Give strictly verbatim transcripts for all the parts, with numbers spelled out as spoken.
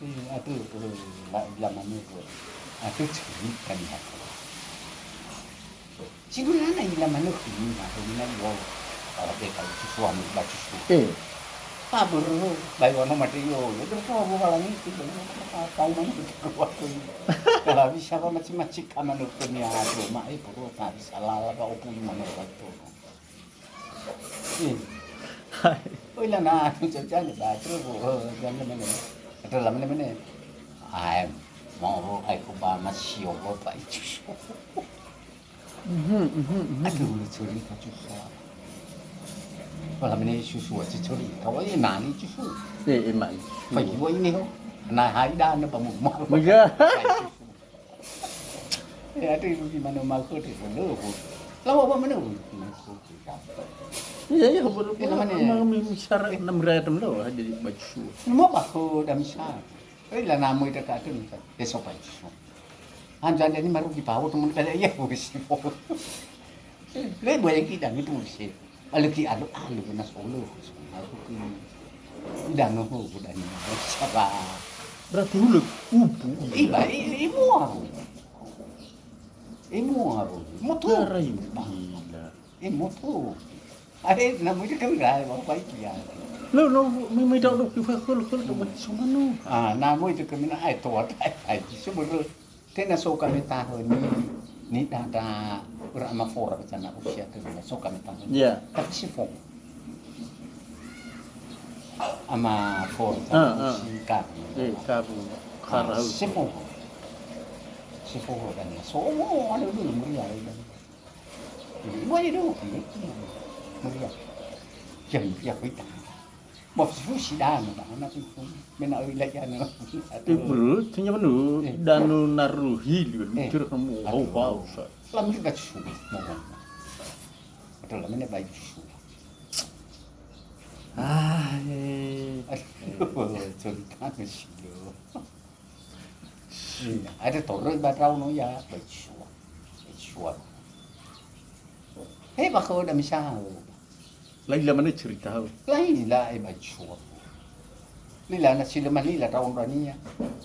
Eh, atö, eh, la, la manö, eh, atö cerita niha. Sinduri ana ila manö khömi, ha, khömi na iwau. Ala te kalau cusu, anu ba cusu. Eh. Tabörö, bayu anu mate yo, yo, terus wa, wa, langi, itu, wa, wa, wa, wa, wa, wa, wa, wa, wa, wa, wa, wa, bisa wa maci-maci ka manö khömi, ha, tu, ma, eh, poro, ta, bisa lala, ba, opu, manö, wa, tu. Eh. Hai. Oh, ila na, tu, tu, tu, ba, tu, oh, jangan, mana. Atö la, mana, mana. Ai, mau, ai, ku ba, masio, wa, ba, itu. Mhm, mhm, mhm. Aduh, cerita cusu. Wala mene cusu, si cerita. Wah, ini nani cusu. Eh, eh, mani. Fa iwa ini ho. Na hai da na ba mu. Mega. Eh, ada yang rugi mana mau ke dia, mana ho. Lawa apa mana ho. Iya, iya, baru. Eh, namanya? Mami misara enam ratus lo, ada di baju. Mau apa ho dah misara. Eh, la namoi ta ka tu. Besok pagi. Anjani marugi bau teman kali ya, polisi. Le boyang kita gitu sih. Kalau ki alu-alu kena solo. Aku ki udah noho udah ni. Sabar. Berarti hulö upu. Iba, i, i mua. I mua. Motor. Darai gila. Eh, moto. Ae, na möi dökö ira, ba baik ya. Lo, lo, möi, möi da'ö, da'ö, fa khöl, khöl, khöl, ba sumanu. Ah, na möi dökö mina, ae, toa, ae, ae, sumanu. Tenga so kami tahun ni, ni dada ura ama fora, bacana usia tu, so kami tahun. Ya. Tapi si fo. Ama fora, ah, ah, si kabu. Eh, kabu. Ah, karau. Si fo. Si fo dan so, oh, ada dulu meriah, dan. Mua ya dulu, meriah. Jam ya kita. Mau fusi dan, anak itu. Mena oi lagi anak. Eh, bro, tanya menu, eh, danu naruhi, eh, mikir kamu, aduh, hau bau, sa. Lama kita cusu. Betul, lama ini baik cusu. Ah, eh. Aduh, cerita sih, yo. Iya, ada toröi ba ndraono ya, baisua. Baisua. He, ba khöda misao. La'ila manö cerita hau. La'ila, e, baisua. Lila na si lö manila ndraono ndrania.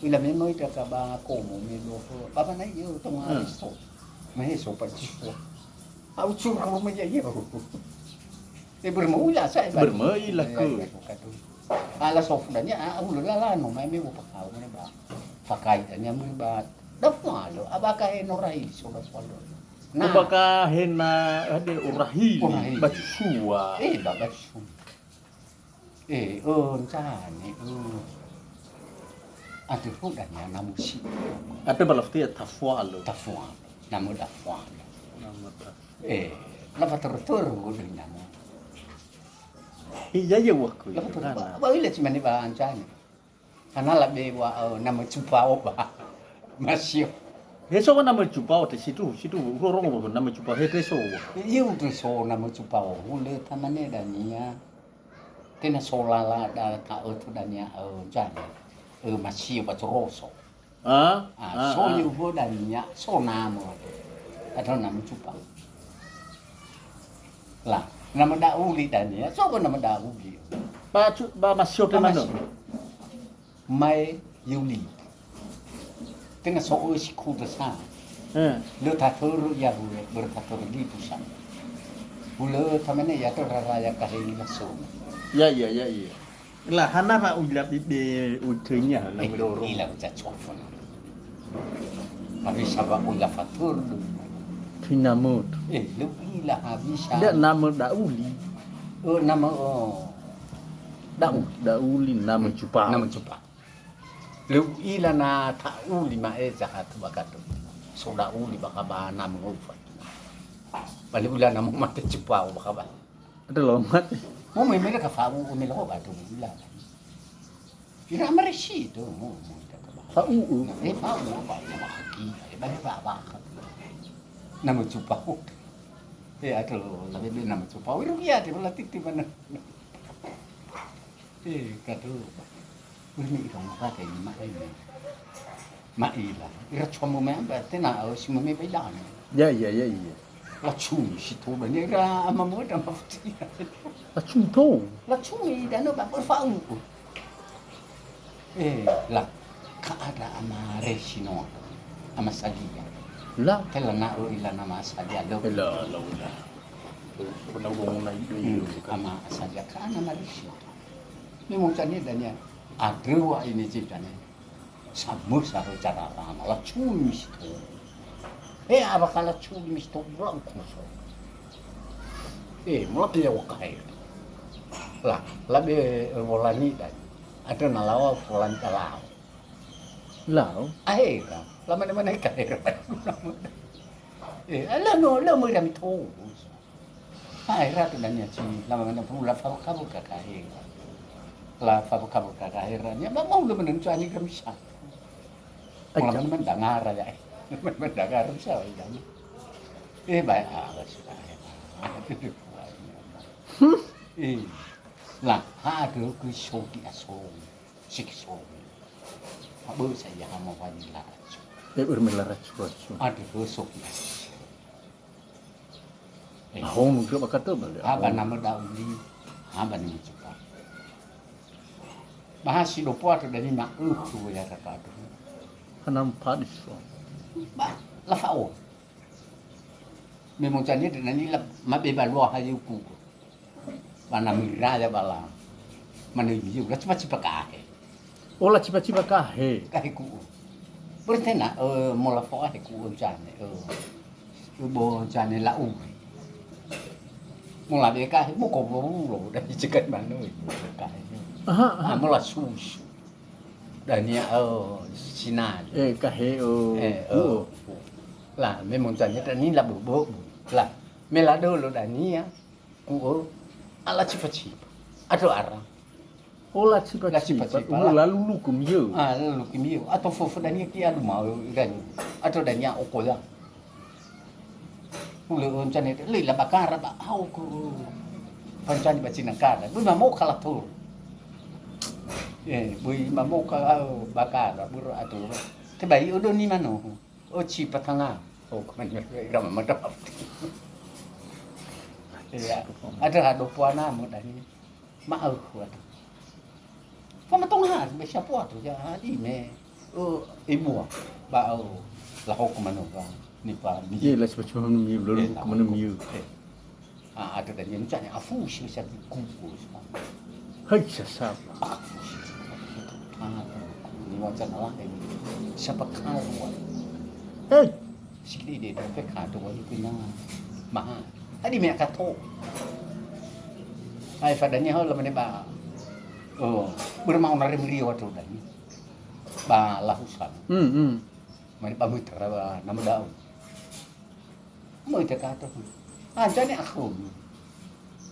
Ila me möi daka ba komo me lo. Baba na iyo tonga, hmm, aristo. Mahe so baisua. Au curu kamu meja iya. Eh, bermula saya. Bermula ke. Ala sofu dania, ah, ulo lala no, mai me pakau ne ba. Pakai dania mun ba. Dafualo, abaka he no rai so dafualo. Nah. Abaka he na ade orahi, orahi. Bacu sua. Eh, ba bacu sua. Eh, oh, ncane, oh. Atö ho dania namusi. Atö balafti ya tafualo. Tafualo. Namu dafualo. Namu dafualo. Eh, na fatörö-törö nggodo namo. Iya, iya, wa ku. Na fatörö-törö. Ba, ba ila cimane ba ancane. Kana labe wa, eh, nama cupao ba. Masio. He so nama cupao te situ, situ, ro-, rongo nama cupao, he te so wa. Iya, utu so nama cupao. Hulö tamane dania. Tena so lala da ta'ötö dania, eh, ancane. Eh, masio ba coroso. Ah, ah, so, ah, yugo dania, so namo. Atau namo cupa. Lah, nama dauli dania, so nama dauli. Ba cu-, ba masio te mano. Mai yuli. Tena so oi si kuda sa. Eh. Lö tatörö ya bu, börö tatörö gitu sa. Hulö tamane ya to raraya kaheni langsung. Ya, ya, ya, ya. La hana fa uila bibi utönya na, eh, mendorong. Ila uca cofon. Habis apa uila fatur. Kinamut. Eh, lu ila habis. Nda nama dauli. Oh, nama, oh. Dauli, dauli nama cupa. Nama cupa. Lu ila na tauli ma eza hatu bakatu. So dauli baka ba nama ngofa. Bali ula nama mate cupa baka ba. Ada lomat. Mo me mele ka fa'u, o me lo ba tu ila. Ira maresi tu, mo, mo ita ka ba. Fa'u. Eh, fa'u, ba, ba, haki, eh, ba, ba, ba. Nama cupa. Eh, ada lo, tapi dia nama cupa. Wiru ya, dia pula titi mana. Eh, kadu. Wih, me ira mafake ni ma'ila. Ma'ila. Ira cua mome amba, tena au si mome ba ila. Ya, ya, ya, ya. La cui si toba ni ira ama moda mafuti. La cui to. La cui dano ba berfa'u. Eh, la. Ka'a ndra ama Resino, ama Sadia. La. Tela na'ö ila nama Sadia, lö. Ela, la, la. Pernah ngomong naik dulu. Hmm, ama Sadia, ka'a nama Resino. Ni mocane dania, adrua ini ceritanya. Samösa ho cara lama, lacuni si tou. Eh, apa kala cuni si tou, bulan kuso. Eh, mula pilihan wakae. La, labe, eh, wolani dan. Ada nalawa wolani kalau. Lao. Ahera, la mane-mane kahera. Eh, ala no, la möi rami tou. Ahera tu dania si, la mane tou, la fabaka-baka kahera. La fabaka-baka kahera. Nia, ma mau la mane tu ani kami sa. Mula mane-mane dangara ya. Mane-mane dangara sa ya. Eh, baik, ah, sudah ya. Eh, la, ha, aku soki asong. Siki sogi. Abösa ia ha mawali laracu. Eh, urme laracu-racu. Ada böso kita. Eh. Ahong nusuk bakatö balik. Ha ba nama dauli, ha ba nama cupa. Bahasi dopo atau dari ma'uhu ya kata tu. Hanam padis. Ba, lafa'o. Me mocane dena ni la mabe balua hayu ku. Ba na miraya bala. Mana iyo, la cipa-cipa kahe. Oh, la cipa-cipa kahe. Kahe ku'u. Berarti na, eh, mola fo'ahe ku'u jane, eh. Ubo jane la uri. Mola de kahe, moko bolo, dan icekan manu, kahe. Aha, aha. Ah, mola susu. Dania, eh, sinali. Eh, kahe, eh, eh, ku'u. La, memang jane dani la bobo. La, me la dolo dania. Ku'ö, ala cipa-cipa. Atau ara. Oh, la cipa-cipa. La cipa-cipa, la luluku miö. Ah, la luluku miö. Atau fofo dania ki alu mau gani. Atau dania okola. Ule oncane, le la bakara ba au ku. Pancani ba cina kara. Bu mamo kala tur. Eh, bui mamo kala bakara, buru atau. Tebai odo ni mano. Oh, cipa tanga. Oh, kemana ira mama dapat. Iya, ada hado puana mo dani. Ma'ökhu ada. Famatonga, be siapo atu ya, di me. Oh, ibua. Ba, oh, lahoko manoga. Ni pa, ni. Ye, la sipa cuma manu miu, lalu eh, ke mana miu. Eh. Ah, ada dan yang cakap, afu, si, si, aku, ku, ku, si, Hai, sasaba. Ah, ni wacana lain. Siapa kawan? Hei. Sikidi de dope kado wali pina. Maha. Tadi me kato. Ai fadanya ho lamane ba. Oh, bermau nare meriwa tu dani. Ba lahusan. Hmm, hmm. Mane ba mutra ba nama daun. Möi takato. Ancane akhum.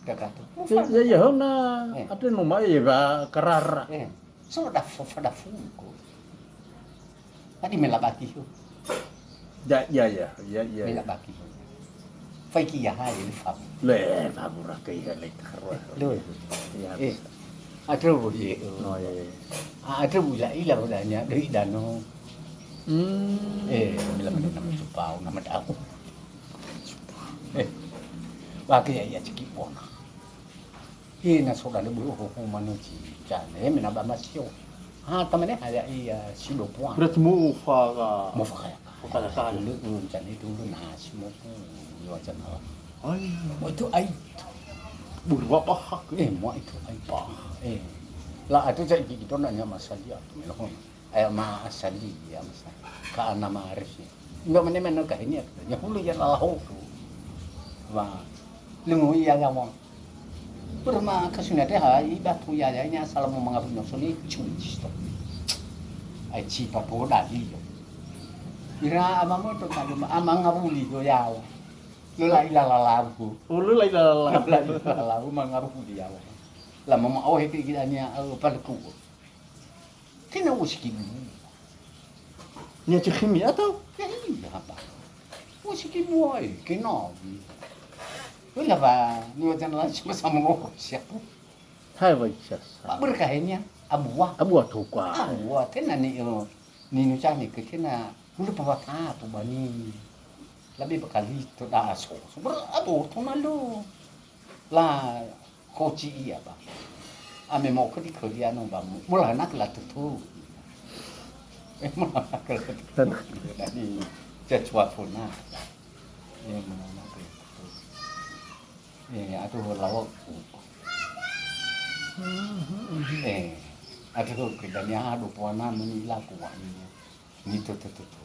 Takato. Ya, ya, ya, hona. Eh. Ate no mai ba karara. Eh. So da fo, fo da fuko. Tadi me labaki ho. Ya, ya, ya, ya, ya. Me labaki ho. Faiki ya ha, ya, le fabu. Le fabu ra kai ha le karwa. Le. Ya. Eh. Atau bu ye. Oh, ya, ya. Ah, atau bu la ila bu la nya, doi dano. Hmm. Eh, bila mana nama supau, nama daun. Eh, wake ya, ya, ciki pona. Eh, na soda le bulu ho, ho manu ci, jane, eh, mena ba masio. Ah, tamane haya iya, si do puan. Berarti mu ufa ka. Mu ufa kaya. Ufa kaya kaya. Dulu, dulu, jane dulu nasi mu pu, ni wajan Allah. Ai. Mu itu ai. Bulu apa hak? Eh, mu itu ai. Bah, eh. La, itu saya gigi dona nya masalia. Mena ho. Aya ma asali ya masa. Ka ana ma arif ya. Nggak mana-mana kahenia. Ya hulu ya laho tu. Wa. Lengo ya ya wa. Berma kasuna deh ha, i batu ya ya ini asal mau mengabu nyoso ni cunci to. Ai cipa po dali yo. Ira ama moto kadu ama ngabuli yo ya. Lula ila lalau. Oh, lula ila lalau. Lula ila lalau mangabuli ya. La mama ohe ke gidania, eh, palku. Kena usikimu. Nia cekemi atau? Ya, iya, apa? Usikimu ai, kena. Wala ba, ni wajan la cuma sama ngoko siapa? Hai, wai sasa. Ba berkahnya, abua. Abua tuka. Abua, tena ni, eh, ni nucane ke tena, hulu pawata tu bani. Labe bakali to da so. So ber abo to na lo. La Koci ia ba. Ame mo kedi kedi ano ba mu. Mula na kela tutu. Eh, mama kalau dani cacua fona. Eh, mama tu. Eh, aduh, lawa. Eh, aduh, kedania aduh, puana meni laku wa ini. Ni tu, tu, tu, tu.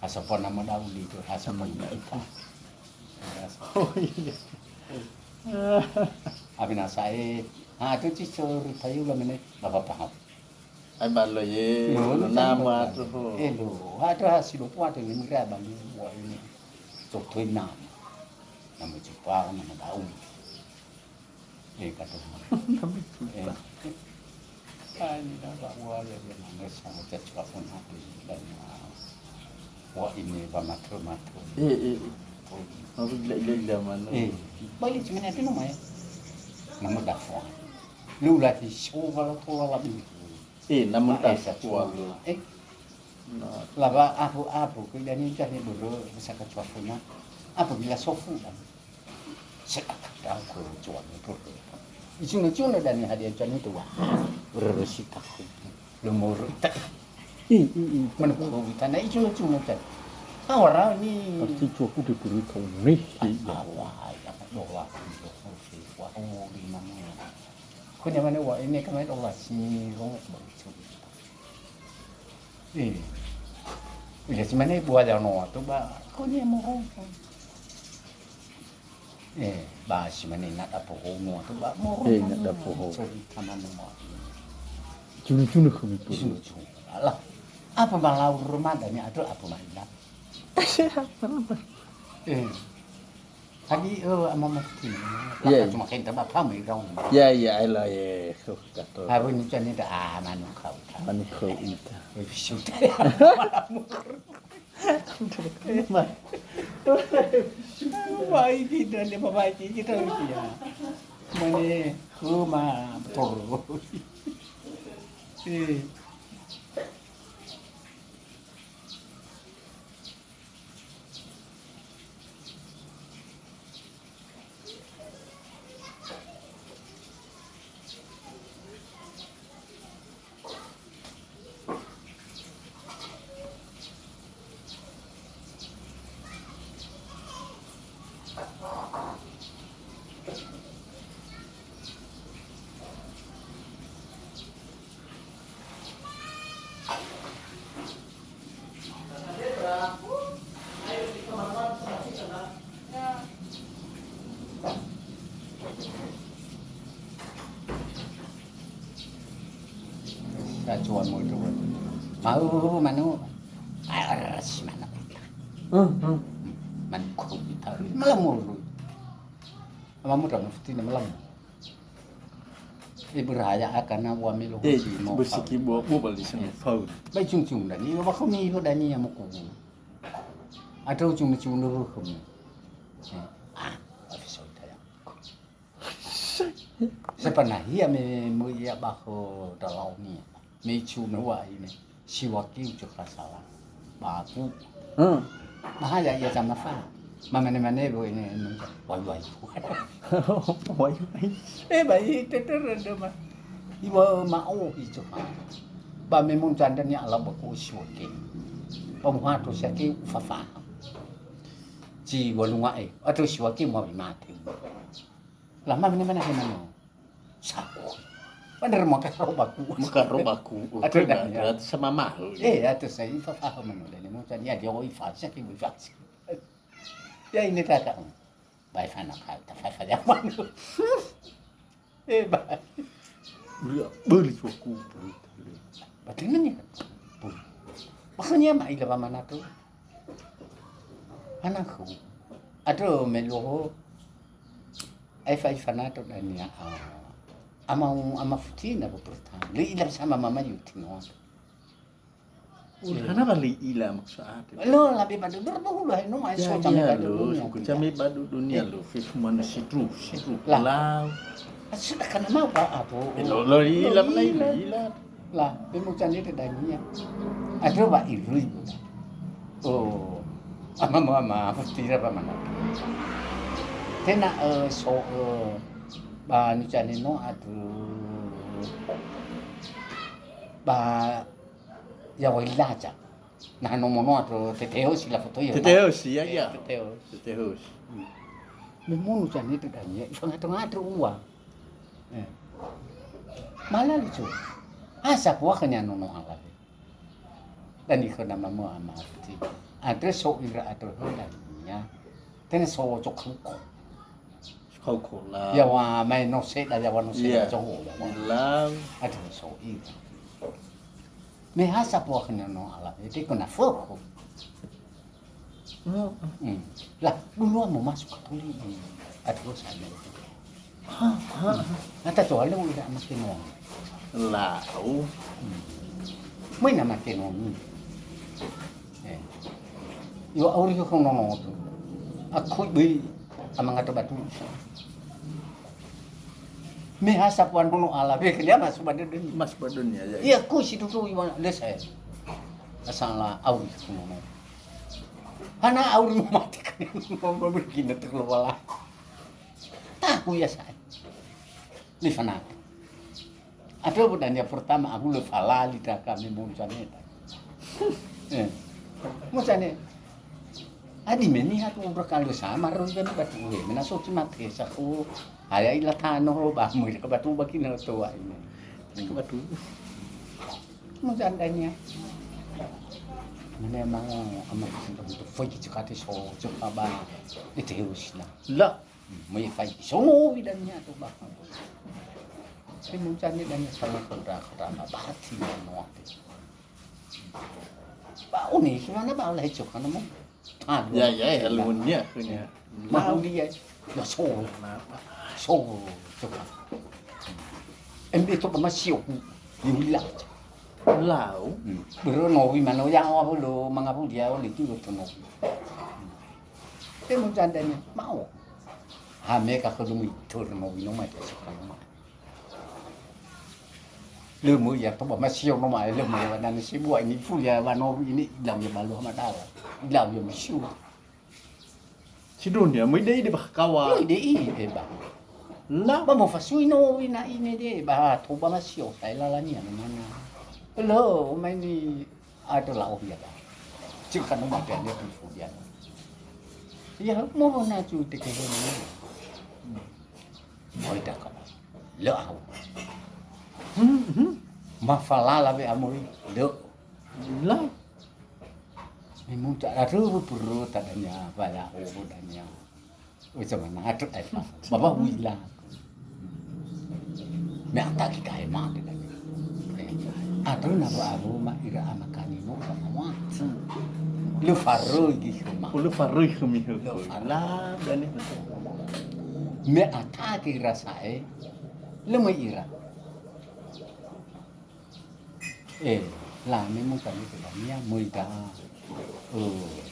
Asa puana madau ni tu, asa puana ita. Oh, iya. Abina sae, ha, tu ci sori payu la mene, bapa paham. Ai balo ye, lo nama tu ho. Eh, lo, ada hasil lo puat ni mira bali wa ini. Totoi nama. Nama cepa, nama daun. Eh, kata. Nama cepa. Eh. Ah, ini dah, Pak, wa ya, dia nama sama cepa pun hati dan, ah, wa ini ba matro-matro. Eh, eh, eh. Oh. Aku gila-gila mana. Eh, balik sebenarnya tu nama ya. Nama dafa. Lu lagi show kalau tu lah lebih. Eh, namun tak kuat. Eh. Nah. Laba abu-abu ke dani cari dulu bisa ke cuafuna. Apa bila sofu dan. Seakan aku cuan itu. Icuna-cuna dani hadiah cuan itu, wah. Beresi takut. Lumur tak. Ih, ih, ih. Mana kau kita na icuna-cuna kan. Awara ni. Pasti cuaku diberi kau nih. Awai, apa doa. Wah, oh, di mana. Kunia mana wa ini kami Allah si rongok bang. Eh. Iya, si mane bua jano tu ba kunia mo rongok. Eh, ba si mane na dapo homo tu ba mo rongok. Eh, na dapo homo. Cerita mana mo. Cunu-cunu kami tu. Cunu-cunu. Alah. Apa malau rumah dan ni ada apa main. Eh. Tadi, eh, ama mufti. Ya, ya. Cuma kain tabak kamu, ya, kamu. Ya, ya, ela, ya, ya. Suh, gato. Aku ni cani ta, ah, manuk kau ta. Manuk kau ita. Eh, sudah. Wah, ini dah lima baik, ini dah rupiah. Mana, rumah, betul. Eh. Sa cuan mo itu. Mau manu. Aras mana kita. Hmm, hmm. Manu kau kita. Malam mulu. Mamu dah mufti ni malam. Ibu raya akan wa melo. Eh, bersiki buah buah balik sana faul. Baik cung-cung dan ni, wa kau ni lo dan ni yang mau kubu. Ada ujung-ujung dulu kami. Eh, ah, tapi saudara. Sebenarnya me, me ia baho dalau ni. Me cu me wa ini. Siwaki ucuk rasala. Baku. Hmm. Bahaya ia sama fa. Mamane-mane bo ini, ini. Wai, wai. Wai, wai. Eh, bai, teter ada mah. Iwa ma'o itu. Ba me mun canda ni ala baku siwaki. Pamuhato siaki ufafa. Ci walunga e. Atau siwaki mau mati. Lama mana-mana he mano. Saku. Bener mau karo baku. Mau karo baku. Atau dah, ya. Sama mahal. Eh, atau saya ifa faham mana. Dan mau cari ya, dia ifa, saya kira ifa. Ya, ini tak, Kak. Baik, sana, Kak. Tak faham, ya, mana. Eh, baik. Beli, beli suaku. Berarti ini, Kak. Makanya, Mak, ila mana tu? Anakku. Aduh, meluho. Ai fa ifana to dania, ah, ama, ama futina bo pertama. Le ila sama mama yuti no. Ulana ba le ila maksud ate. Lo, labe ba dudur bo hulu hai no, ai so came ba dunia. Suku came ba dunia lo, fe fumana sidru, sidru. Lah. Lau. Sudah kana mau ba apo. Eh, lo, lo ila mana ila, ila. Lah, pemucan itu dania. Ada wa irui. Oh, ama, ama, ama, pasti apa mana? Tena, eh, so, eh, ba nucane no, aduh, ba Ya'o ilaza. Na nomo noa to tetehosi la foto iyo. Tetehosi, ya, ya. Tetehosi. Tetehosi. Hmm. Me munu zane te dania, ifangatö-ngatö ua. Eh. Mala licu. Asa kuakhö nia nono alawe. Dani khöna mamo amati. Andre so ira atö dania. Tene so cokluko. Kauko la. Yaŵa mae no seda, yaŵa no seda. Iya. Joho, yaŵa. Lau. Aduh, so ira. Me ha sapoa khöna no ala, ede kena foho. Hmm. Hmm. Lah, dulu mau masuk ke kulit. Aduh, saya. Ha, ha, ha. Ata to ale udah makin no. Lau. Hmm. Mai na makin no. Eh. Yo auri ko no no tu. Aku beri amangata batu. Me ha sapoa nono ala, be khönia masuk ba dödönia. Masuk ba dödönia, ya, ya. Iya, ku si tutu iwa le saya. Asala auri ku nono. Hana auri mati kan, mau begini terlalu wala. Tahu ya saya. Ni fanaka. Atö bu dania pertama aku le falali ta kami mo zane ta. Eh. Mo zane. Adi me niha tu ura kalu sama ro zane batu we. Mena so cima tesa ku. Aya ila tano ba mu ka batu bakina to wa ini. Ka batu. Mo zane dania. Mena mau ama kita untuk fai kita kate so coba ba. Itu haruslah. La. Mai fai songo wi dania to ba. Sai muncane dania sama kota kota ma bati ma noate. Ba oni khöna ba la heco kana mo. Aduh. Ya, ya, ya, lunia, lunia. Mahuli ya. Ya so. Kenapa? So. Coba. Embe to ba masio ku. Yula. Lau. Hmm. Bero no wi mano ya wa lo mangabuli ya oli tu to no. Te mo zandanya, ma'o. Ha me ka khödu mu itur mo wi no mai ka suka no mai. Le mo ya to ba masio no mai, le mo ya na si bua ini fulia wa no ini ilau ya malu ma dawa. Ilau ya masio. Si dunia, mo idei de ba kawa. Mo idei de ba. La. Ba mo fasui no wi na ini de ba to ba masio sai lalania no mana. Lo mai ni Ato la'o hia ba. Cika no mate ane tu fudian. Ya, mo na cu te ke ni. Moi da ka. Le au. Hmm, hmm. Ma falala we amoi. Le. La. Ni munta aru puru tadanya, ba ya, o dania. Oi, sama na ato ai pa. Baba wila. Me ataki kahe mate lagi. Atau na ba aroma ira amakani no ba mawat. Le faröi gi huma. Le faröi humi huma. La, dani. Me ataki ira sa'e. Le mai ira. Eh, lame mo kami ke dania, moi da, eh,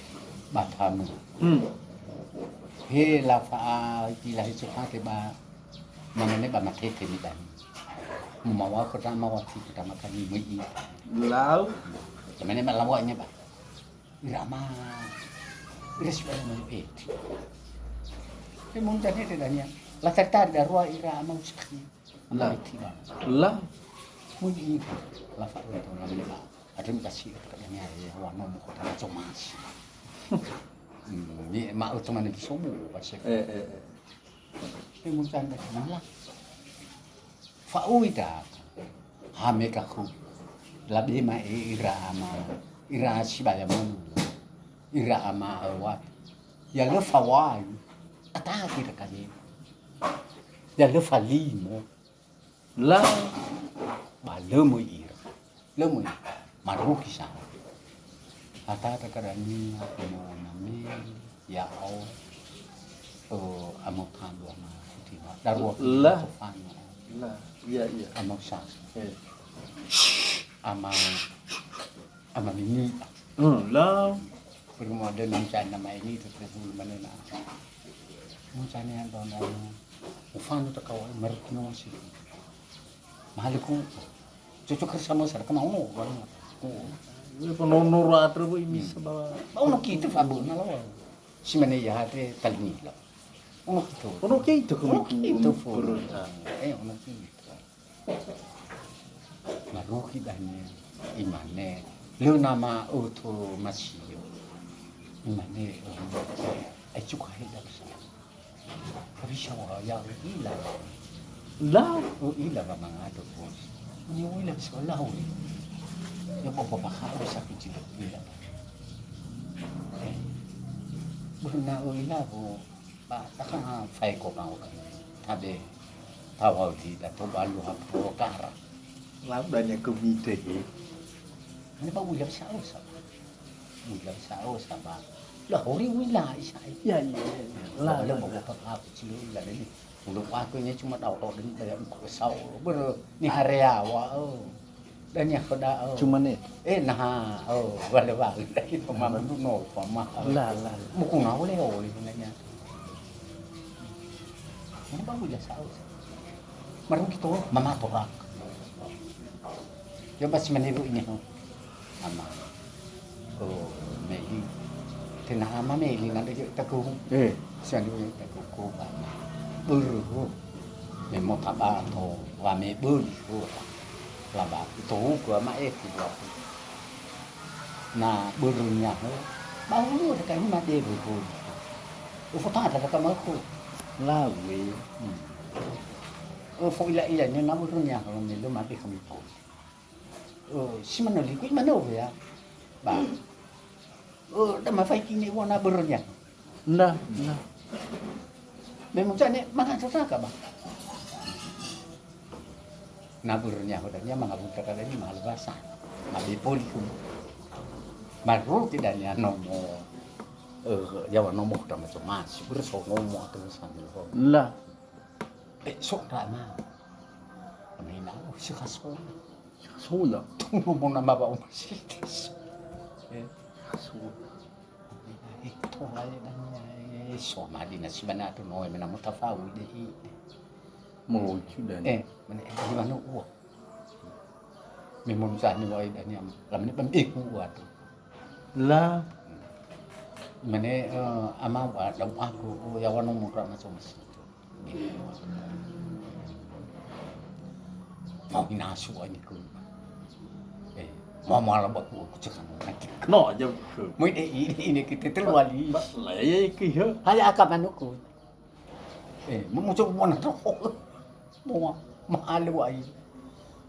ba tamu. Hmm. He la fa, ila he cokake ba, mamane ba matete ni dani. Mo mawa ko da mawa ti ko da makani moi i. Lau. Mamane ma lawa nya ba. Ira ma, ira si ba ma eti. He mo da he dania. La tari-tari da rua ira ma uski. La. Mai tiba. La. Mui ini. La fa to la mele ba. Ada mutasi ka dania ya wa no mo kota Somasi. Hmm, ni ma oto mana di sobu ba se. Eh, eh, eh. Te mutan da la. Fa ui da. Ha me ka khu. La be ma e ira ama. Ira si ba ya mo. Ira ama wa. Ya le fa wai. Ata kita kali. Ya le fa limo. La. Ba lö möi ira. Lö möi. Marugi sa. Atata kadania mo nami ya'o. Eh, amo tando ama kutima. Darua. La. Tofano. La. Iya, iya. Amo sa. Eh. Ama, ama mimi. Hmm, la. Perlu ada nang sana mai ni tu, perlu mana nak. Nang sana yang tahu nama. Ufanu takau marugi no si. Mahali ku. Cocok kerja sama saya, kena ono, barang. Oh. Ini pun ono ra terus ini sama. Ba ono kita fa bona lawa. Si mana ya hate talini la. Ono kita. Ono kita ke. Ono kita pun. Eh, ono kita. Marugi dania, imane, Lö nama öto masio. Imane, "Ai cuka heda bisa." Bisa wa ya ila. La, ila ba mangado bos. Ni ila bisa la uli. Ya papa paha bisa kecil ila. Eh. Berna ila bu. Ba, taka faeko mau kan. Tabe, tawau di dato balu ha pokara. Lau dania kemite he. Ini ba uila sao sa. Uila sao sa ba. La hori uila isa. Ya, ya, ya. La, la, la. Ba apa aku cilo uila ini. Udah aku ini cuma tahu tahu dan banyak sao ber ni hareawa. Oh. Dania khoda, oh. Cuma ne. Eh, nah, oh, wale-wale. Dai pemahaman dulu, no, pemahaman. La, la, la. Buku na oleh, oleh, nanya. Ini baru ya, saus. Marugi to, mama torak. Ya, pas meniru ini, oh. Ama. Oh, Meli. Tena ama Meli, nanti kita kuhu. Eh. Sani kita kuhu, ama. Buru. Me mo taba to, wa me buru. Laba, itohugö ama efu wa. Na börönia hö, ba hulö deka ima de börö. Ufotata deka maku. Lawe. Hmm. Ufo ila-ila ni na börönia hö, me lö made kami pau. Eh, si manö liku, imanö ya. Ba. Eh, da mafaiki ni wana börönia. Nda, nda. Me mucane, manga sosaka, ba. Na börönia hodania manga buta kadani manga lewasa. Ma bepoli kum. Maroti dania nomo. Eh, yawa nomo da macam mas. Börö so nomo atau sambil ho. Nda. Eh, so da ma. Amina, oh, si kasona. Si kasona. Nomo nama ba umur sitis. Eh, kasona. Eh, tola ya dania, eh, so madi na si bana tu no, mena mo tafau de i. Mo lucu dan. Eh, mene, eh, di mana ua? Me mo lucu ni wa dania, la mene pem, eh, ua tu. La. Mene, eh, ama wa, dau aku, oh, ya wa no mo ra macam mas. Mau hinasu ani ku. Eh, mau malam aku, aku cekang lagi. No, aja. Mau ini, ini, ini kita telu kali. Ba, la, ya, ya, ki, ya. Hanya akan manuku. Eh, mau muncul mana tu? Mau, mau alu ai.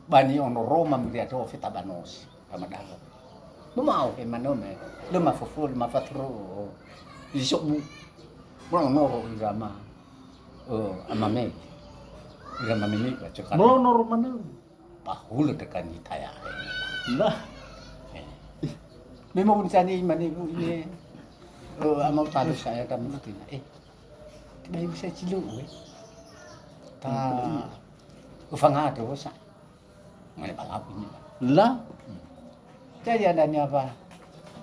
Bani ono Roma meriado feta banos. Ramadan. Mau mau ke mano me. Lö mafofo, lö mafatro. Iso bu. Mau noro irama. Oh, amame. Ira mamini baca kan. Melo noro manö. Pahulö tekan itaya. Nah. Eh. Memang pun sani mani bu ini. Oh, amau tadu saya kan mungkin. Eh. Tidak bisa cilu, eh. Ta. Ufanga tu sa. Ngale balap ini. La. Jadi adanya apa?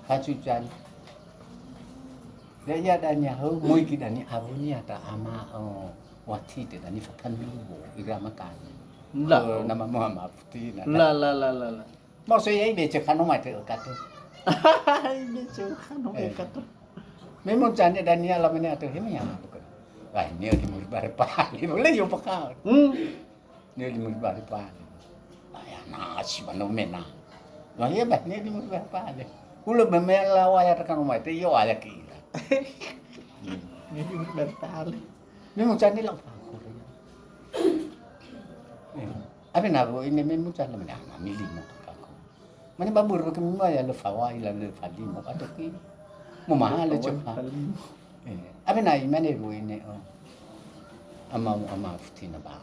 Kacucan. Jadi adanya ho moi ki dani abunia ta ama, oh, wati te dani fakan dulu ira makan. La. Oh, nama Muhammad Putina. La, la, la, la, la. Mau saya ini cek kanu mate katu. Ini cek kanu mate katu. Memang jani dania lamene atu hemi ya. Wah, ini di murid bare pali. Boleh yo peka. Hmm. Ni lima ribu hari pale. Lah ya nasi mano mena. Lah ya bah ni lima ribu hari pale. Ulo memela waya tekan rumah itu yo aya kira. Ni lima ribu hari pale. Ni mucan ni lah. Abi na bu ini me mucan na mena mili mo aku. Mane babur ke mima ya le fawai la le fali mo atau ki. Mo mahal le cepa. Eh, abi na imane bu ini oh. Ama ama futina ba.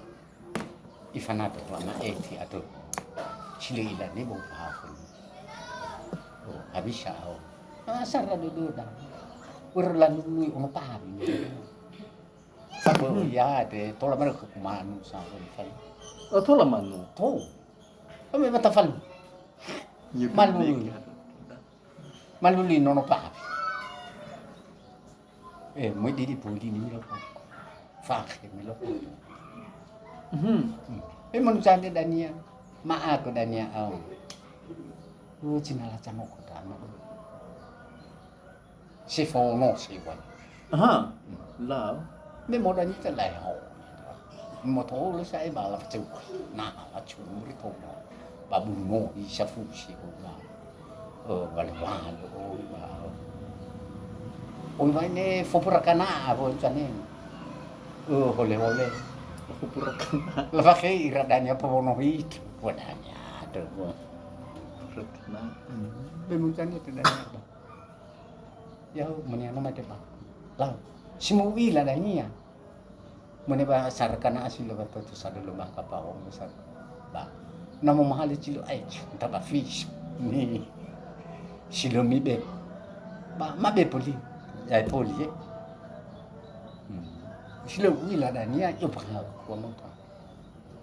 Ifanato wa ma'eti ato. Sile ilane bo pahafu. Oh, habisa au. Asara dododa. Ur lanului ono pahafi. Sabo ya de tola mara ke kumanu sa ko ifan. Oh, tola manu. To. Kami bata falu. Malului. Malului nono pahafi. Eh, moi didi puli ni milo. Fakhe milo. Mhm. Eh, manusia ni dania. Ma'a ko dania au. Lu cina la camo ko dana. Si fono si wan. Aha. La. Me mo dani ta lai ho. Mo to le sa e bala facu. Na la curi to. Babu no i safu si ko la. Walu-walu, oi, ba. Oi, ba ine fopura kana, oi, cane. Oh, hole-hole. Fopura kana. Lafakhei ira dania pawono hitu. Wadania, aduh. Fopura kana. Hmm. Be muncane itu dania apa? Ya, meni anu mate, Pak. Lah, si mu'ila dania. Mane ba sara kana asi lo ba toto sado lo maka pa ongo sa. Ba. Na mo mahali cilo ai, ta ba fis. Ni. Silo mi be. Ba, ma be poli. Ya poli, eh. Hmm. Silo u'ila dania, yo pa kuwa maka.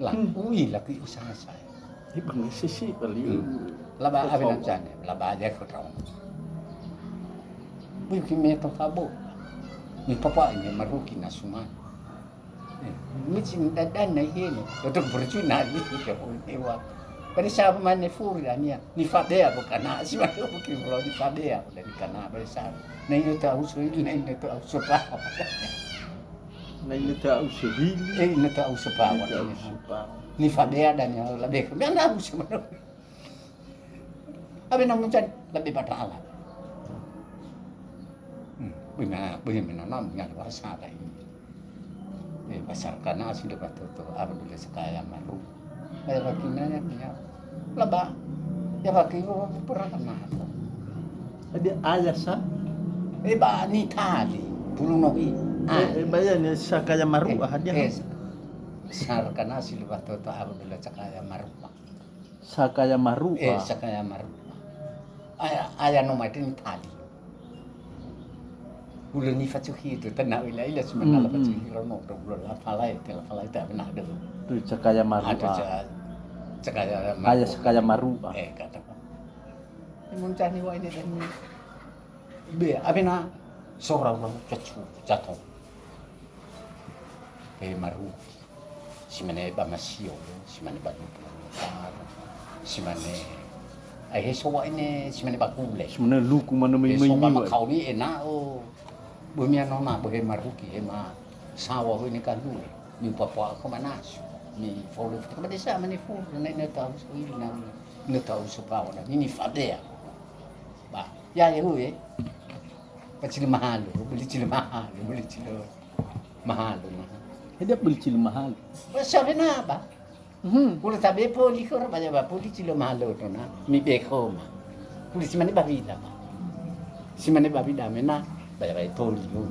Lah, hmm. U'ila ki usaha saya. Ibu sisi beli. Hmm. Laba. Kau awena tahu. Jane, laba aja kau tahu. Wih, ki me to kabo. Ni papa ini maruki na suma. Eh, mi cin dadan na ihe ni. Untuk bercuna ni, ya, ewa. Pada saat mana furi dania, ni fabea bukan nasi, mana mungkin kalau ni fabea, udah di kana pada saat. Na ini tahu suwi, na ini tahu supa. Na ina ta'u sebili. Eh, ina ta'u sepawa. Ina ta'u sepawa. Ni fabea dania labe. Ina ta'u sepawa. Abe na muncani, labe ba dala. Hmm, bina, bina mena nam, ngal wasa lain. Eh, pasar kana sudah batoto, abu dulu sekaya maru. Aya wakina ya, ya. Laba. Ya waki, oh, pernah kenal. Jadi ayah sa? Eh, ba ni tali, bulu nohi. Ah. Eh, eh, ba ya ni sakaya maru, eh, ah, dia. Eh, sar kana si lupa toto abu dulu sakaya maru. Sakaya maru, eh, ah. Sakaya maru. Aya, aya no mai ni tali. Hulö nifacuhi itu, tenau ila-ila, cuma hmm, nala hmm. Pacuhi rono, do hulö lafalai, te lafalai, te abena do. Tu cakaya maru, ah. Ca-, cakaya maru. Aya cakaya maru, ah. Eh, kata. Muncani wa ini dan be, abena sora ulang cacu, jatuh. Eh, maru. Si mane ba masio, si mane ba lupa, si mane, ai heso wa ine, si mane ba kule. Si mane luku mana mai, heso mai ba niwa. Makaoni ena'o, böi mia nona, böi he maruki, he ma sawa, böi ne kandule. Mi papa ko manasu, mi folo, ka ba desa mane folo, na ina tahu so ina, ina tahu so pawa, na ini fadea. Ba, ya, ya, hu, eh. Pacili mahalo, beli cili mahalo, beli cili mahalo, mahalo. He dia beli cili mahalo. Ba, siapa na, ba? Hmm. Hulö tabe poli khöra, ba ya ba poli cili mahalo to na, mi be khöma. Hulö si mane ba wida, ba. Si mane ba wida mena, ba ya ba toli, yo.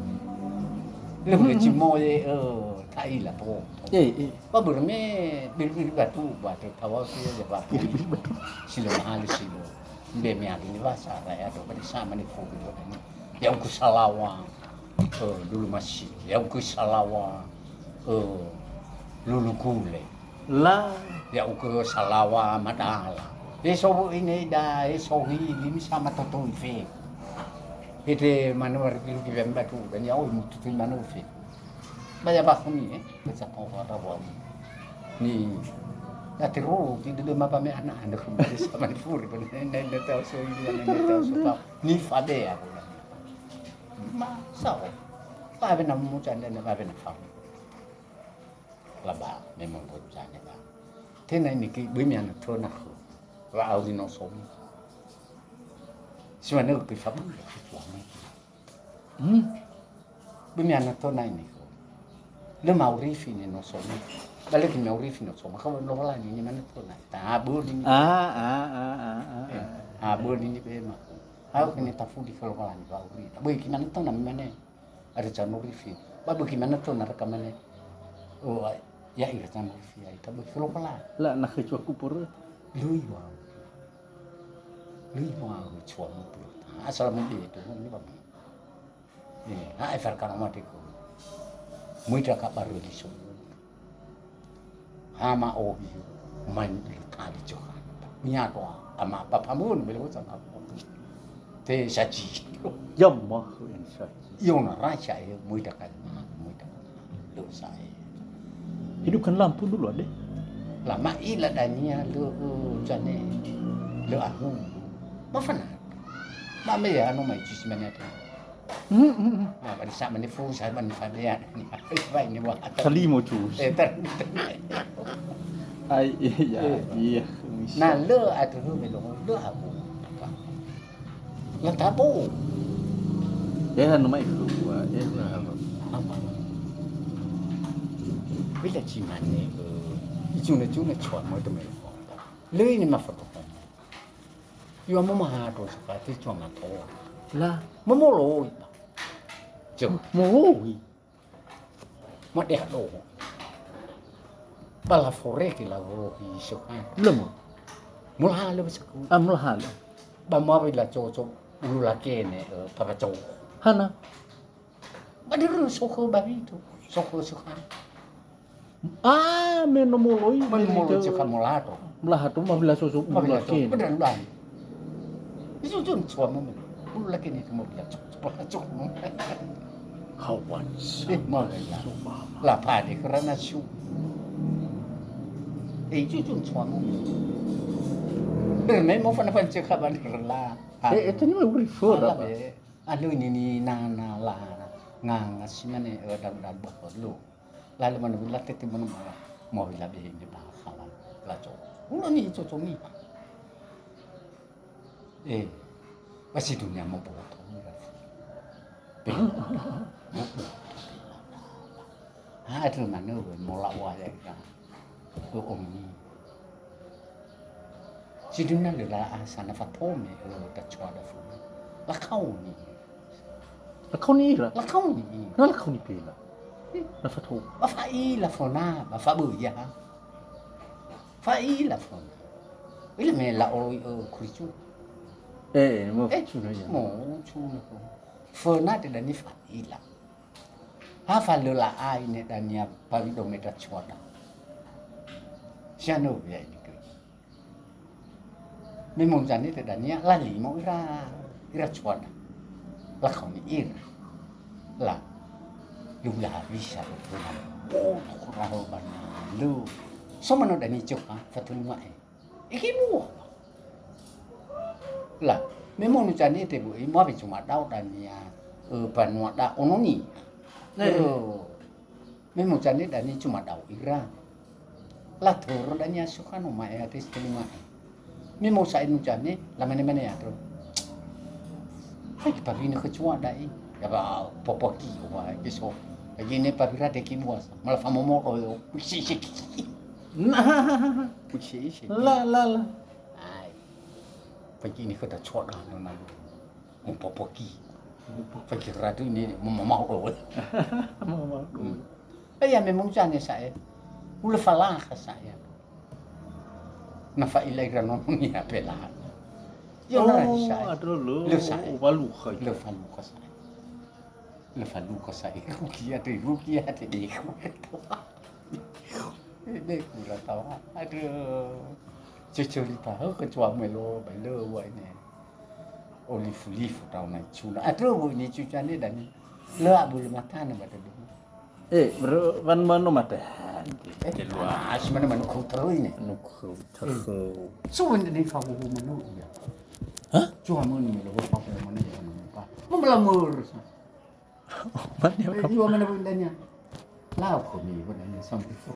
Hulö, hmm, cimoye, eh, ta'ila po. Eh, eh. Ba börö me biri-biri batu, ba te tawa si ya ba poli. Biri-biri batu. Silo mahalo silo. Mbe meali ni wasa, ba ya do, ba di sama ni fulu, ba ni. Ya'ugö salawa, eh, lulu masi. Ya'ugö salawa, eh, lulu gule. La. Ya'ugö salawa madala. Eso bu ini da, eso hili, mi sama totoi fe. Hede manu wargi lugi bemba tu, dan ya, oh, mutu tu manu fe. Ba ya bakuni, eh, baca kau kata wali. Ni, ya teru, di dede ma ba me anak anda kembali sama ni furi, ba ne, ne, ne, tahu so ini, ne, ne, tahu so tahu. Ni fade aku lah. Ma, sao. Ba bena muncani, ba bena fau. Laba, memang boi jane ba. Tena ini ki, bui mi ana tona ko. Wa au di no so. Si mana ke fabu, si tuan. Hmm. Böi mi ana tona ini ko. Lö maurifi ni no so. Ba lö maurifi no so. Maka lo la ni mana tona. Ta böli ni. Ah, ah, ah, ah, ah. Eh, ah, böli ni be ma. Au kene tafudi kalau la ni ba uri. Böi ki mana tona mane. Ada can urifi. Ba böi ki mana tona reka mane. Oh, ya ira can urifi ya. Ta böi kalau la. La na khöi cua kupur. Lui wa. Lui wa cua kupur. Asal mu be tu ni ba. Eh, ha, e farkana mate ko. Muida ka baru di so. Ha ma obi, main ilu tali Johana. Nyato ama papa mun bele wasa na. Te saji. Ya ma ko en saji. Yo na raja e, muida ka ma, muida. Lo sa e. Hidupkan lampu dulu, Ade. Lama ila dania lo, oh, jane. Lo ahu. Ma fana. Ma me ya no mai cuci mana. Hmm, hmm, hmm. Ah, ba di sa mane fu, sa mane fadea. Ba ini wa. Salimo cus. Eh, ter-, ter-, ai, iya, eh, iya. Na lö atu hu me lo, lö aku. Latabo. Eha no mai khua, eha. Apa? Bila cimane, eh, icuna-cuna cua mo temen. Lei ni mafoto. Yua mo mahato sakati cua mato. La. Momoloi. Cua. Moloi. Madeha doho. Ba laforege lawohi soha. Lemo. Mulaha lö basaku. Ah, mulaha lö. Ba mawi la coco ulu lakene, eh, para coco. Hana. Ba dürü soho ba itu. Soho soha. Ah, me no moloi. Me no moloi soha mulaha to. Mulaha to, mawi la coco ulu lakene. Beneran ulangi. Itu tuh suami. Ulu lakene itu mawi la coco. Hawan sa. Eh, mau ya. La pade kerana su. Eh, itu tuh suami. Bermain mau fana-fana cek kabar la. Eh, itu ni mau refer apa? Alö nini nana la nganga simane, eh, dan, dan boholo. Lalu mana bila tete mana malah mau bila behe ini bahasa la. La coco. Ulo ni coco ni. Eh, pasti dunia mau boto. Ha, itu mana, mola waya ka. Ko omi. Sidina lö la'a sa na fatome, eh, ta coa da fona. Lakaoni. Lakaoni ira? Lakaoni ira. Na lakaoni pela. Eh. Na fatome. Ba fa'ila fona, ba faböi ya. Fa'ila fona. Ila me la'oi, eh, kuricu. Eh, eh, mo cuna ya. Mo cuna ko. Fona te dani fa'ila. Ha fa lö la'ai ne dania bawi do metra cuada. Siano ya ini ke. Me monjane te dania lalimo ira, ira cuada. Lakaoni ira. La. Lu ya bisa lo puna. Bodo raho bana. Lu. So mano dani coba fatulunga e. Iki mua. La, me monu cani te bu, ima be cuma dao dania, eh, banua da ononi. Eh. Eh, me mo cani dani cuma dao ira. La toro dania sukano mae ate setelima. Me mo sa inu cani, la mane-mane ya toro. Hai ki pavine ke cua dai. Ya ba popoki wa ke so. Lagi ne pavira de ki mua sa. Malah famomo do yo. Siki. Nah. Puisi isi. La, la, la. Ai. Pagi ini kita cua dah nona. Mupopoki. Pagi ratu ini mau mau do. Mau mau do. Eh, ya memang sana saya. Ula falah saya. Na fa'ila ira nono ni apela. Yo na sa. Oh, aduh, lu. Lu sa. Walu khai. Lu falu ka sa. Lefaluka sa irugi, aduh, irugi, aduh, irugi. Ini kurang tahu. Aduh. Cucu lipa, oh, ketua melo, belo, wa ini. Olifu-lifu tahu na cuna. Aduh, bu ini cucane dan le abul matana pada dulu. Eh, bro, wan mano mate. Eh, keluar. Ah, si mana manu kau terus ini? Manu kau terus. So, ini fahu manu ya. Hah? Cua manu melo, fahu manu ya, manu apa? Mau melamur. Mana? Eh, dua mana bundanya? Lau kami bundanya sampai.